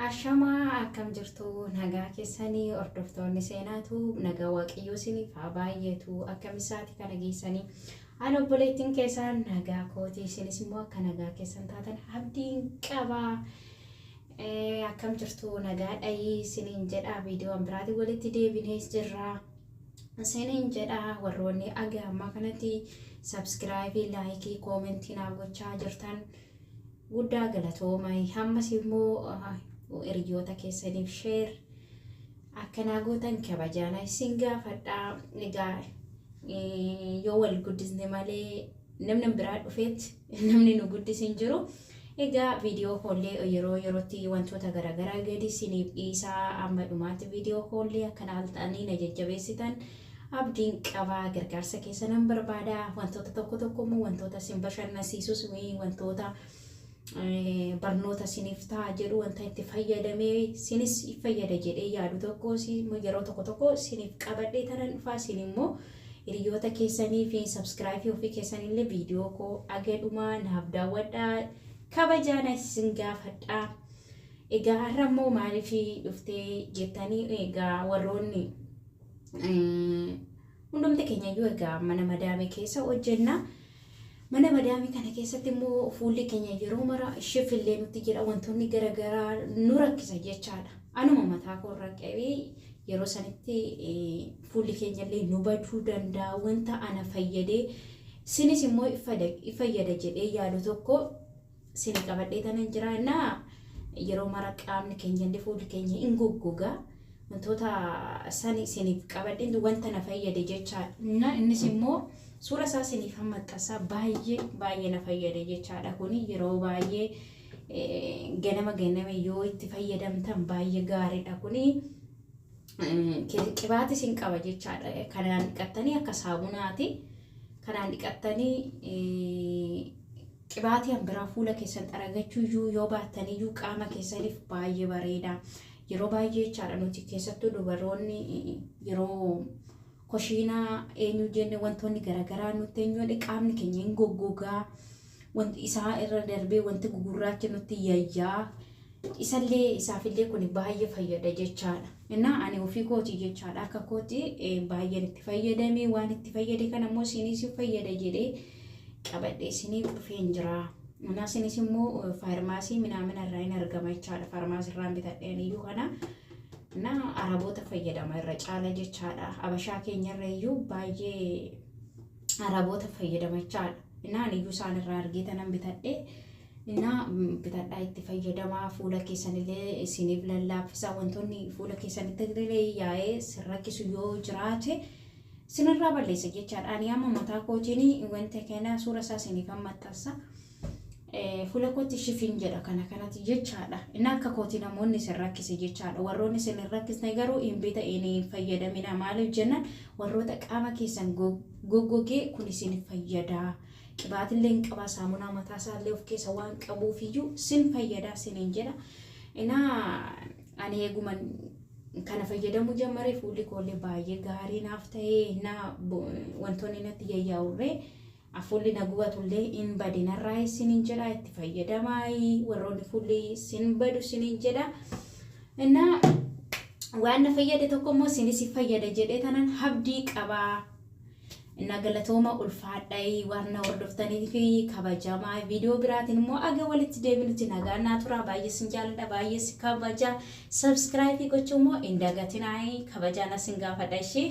Ashamaa, akkam jirtu? Nagaa keessanii? Hordoftoonni seenaatu, nagaa Waaqayyoo isiniif haa baay'atu. Akkam isaati kana geessanii? Haala obboleettiin keessan nagaa kooti, isinis immoo akka nagaa keessan taatan abdiin qaba. Akkam jirtu? Nagaa dhayii isiniin jedha. Viidiyoon biraatiin walitti deebinee jirra. Isiniin jedha, warroonni aga ammaa kanatti subscribe, like, comment naaf gochaa jirtan guddaa galatoomai. Ammas immoo hiriyoota keessaniif share akkanaa gootan kabajaana isin gaafadha. Egaa yoo wal guddisne malee namni biraa dhufeet namni nu guddisin jiru. Egaa viidiyoo koollee yeroo yerootti wantoota garaagaraa gadi isiniif dhiisaa, amma dhumaatti viidiyoo koollee akkana ta'anii na jajjabeessitan abdiin qabaa. Gargaarsa keessa nan barbaada. Wantoota tokko tokko immoo, wantoota isin bashannansiisus, wantoota barnoota isiniif ta'a jedhu, wanta itti fayyadamee isinis fayyada jedhee yaadu tokko yeroo tokko tokko isiniif qabadhee tanan dhufaa. Isin immoo hiriyoota keessanii fi subscribe ofii keessanillee viidiyoo koo aga dhumaa naaf daawwadhaa, kabajaana isin gaafadhaa. Egaa har'a immoo maaliif dhuftee jettanii, egaa warroonni hundumti keenya iyyuu egaa mana madaamii keessa hojjenna. Mana madaamii kana keessatti immoo fuulli keenya yeroo mara shifillee nutti jira, wantoonni garaagaraa nu rakkisa jechaadha. Anuma mataa koo irraa qabee yeroo sanitti fuulli keenya illee nu baduu danda'a. Wanta ana fayyadee sinis immoo fayyada jedhee yaadu tokko sin qabadhee tanan jira. Innaa yeroo mara qaamni keenya illee, fuulli keenya hin goggoga. Wantoota sani isiniif qabadheen wanta na fayyade jechaadha. Innaa innis immoo suura isaa isiniif maxxansaa, baay'ee baay'ee na fayyade jechaadha. Kuni yeroo baay'ee ganama ganama yoo itti fayyadamtan baay'ee gaariidha. Kuni qibaatii isin qaba jechaadha. Kanaan dhiqattanii akka saamunaati. Kanaan dhiqattanii qibaatii biraa fuula keessan xaragachuu yoo baattaniyyuu qaama keessaniif baay'ee bareeda. Yeroo baay'ee jechaadha, nuti keessattuu dubaroonni yeroo koshiinaa eenyu jenne wantoonni garaagaraa nutti eenyu qaamni keenya hin goggogaa, wanti isaa irra darbee wanti gugurraachi nutti yayyaa, isallee isaafillee kun baay'ee fayyada jechaadha. Innaa ani ofii kooti jechaadha, akka kooti baay'een itti fayyadamee, waan itti fayyade kana immoo isinis fayyada jedhee qabadhee isiniif dhufeen jira. Innaa isinis immoo faarmaasii minaamina irraa hin argama jechaadha. Faarmaasii irraan bitadheen iyyuu kana. Innaa Araboota fayyadama irra caala jechaadha. Abashaa keenyarra iyyuu baay'ee Araboota fayyadama jechaadha. Innaa ani iyyuu isaan irraa argee tanan bitadhee. Innaa bitadhaa, itti fayyadamaa, fuula keessanillee isiniif lallaaffisa. Wantoonni fuula keessanitti illee yaa'ee sin rakkisu yoo jiraate sinirraa balleessa jechaadha. Ani amma mataa kootiin wanta kana suura isaa isiniif maxxansa. Fuula kootti shifin jedha kana kanatti jechaadha. Inni akka kooti namoonni isin rakkise jechaadha. Warroonni isin hin rakkisne garuu hin bita, hin fayyadamina. Maaliif jennaan, warroota qaama keessan goggogee kun isin fayyada. Qibaatillee hin qaba, saamunaa mataa isaallee of keessa waan qabuufiyyuu sin fayyada siniin jedha. Innaa ani eeguma kana fayyadamuu jammaree fuulli koollee baay'ee gaarii naaf ta'ee, innaa wantoonni natti yayyaa'urree fuulli na gubatullee hin badinarraa isiniin jedha. Itti fayyadamaa, warroonni fuulli sin badu isiniin jedha. Innaa waan na fayyade tokko immoo isinis fayyada jedhee tanan abdii qabaa. Innaa galatooma, ulfaadhaa, waan na hordoftanii fi kabajamaa. Viidiyoo biraatiin immoo aga walitti deebinutti nagaan naa tura. Baay'ee sin jaalladha, baay'ee si kabaja. Subscribe gochuu immoo hin dagatinaa, kabajaan asin gaafadha ishee.